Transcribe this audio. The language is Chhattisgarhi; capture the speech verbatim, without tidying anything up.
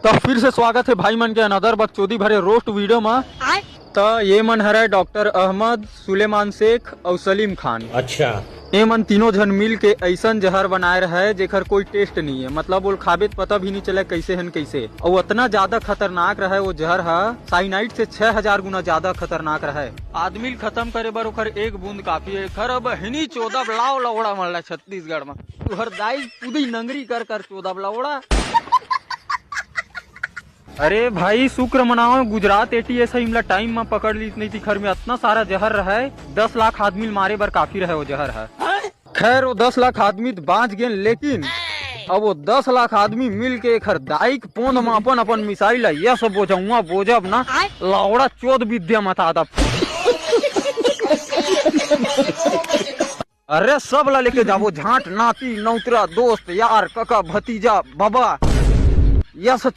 तो फिर से स्वागत है भाई मन के अनदर बकचोदी भरे रोस्ट वीडियो में। त ये मन हरे डॉक्टर अहमद, सुलेमान शेख और सलीम खान। अच्छा। ये मन तीनों झन मिल के ऐसन जहर बनाए रहे जेकर कोई टेस्ट नहीं है, मतलब वो खाबे त पता भी नहीं चले कैसे हन कैसे। और इतना ज्यादा खतरनाक रहे वो जहर हा, साइनाइड से छह हजार गुना ज्यादा खतरनाक रहे। आदमी ल खत्म करे बर ओकर एक बूंद काफी है। खर अब हिनी चोदब लाव लौड़ा मन ला छत्तीसगढ़ में। तुहर दाई पुदी नंगरी कर कर चोदब लौड़ा। अरे भाई, शुक्र मनाओ, गुजरात एटीएस है, इमला टाइम में पकड़ ली, नहीं तो घर में इतना सारा जहर रहे, दस लाख आदमी मारे बर काफी रहे वो जहर है। खैर, वो दस लाख आदमी तो बांच गए, लेकिन अब वो दस लाख आदमी मिल के एकर दाई के पोंद में अपन अपन मिसाइल है, ये सब बोझा हुआ बोझब ना, लावड़ा चोद विद्या मता दब। अरे, सब ला लेके जाबो, झांट, नाती, नौतरा, दोस्त, यार, कका, भतीजा, बाबा, ये सब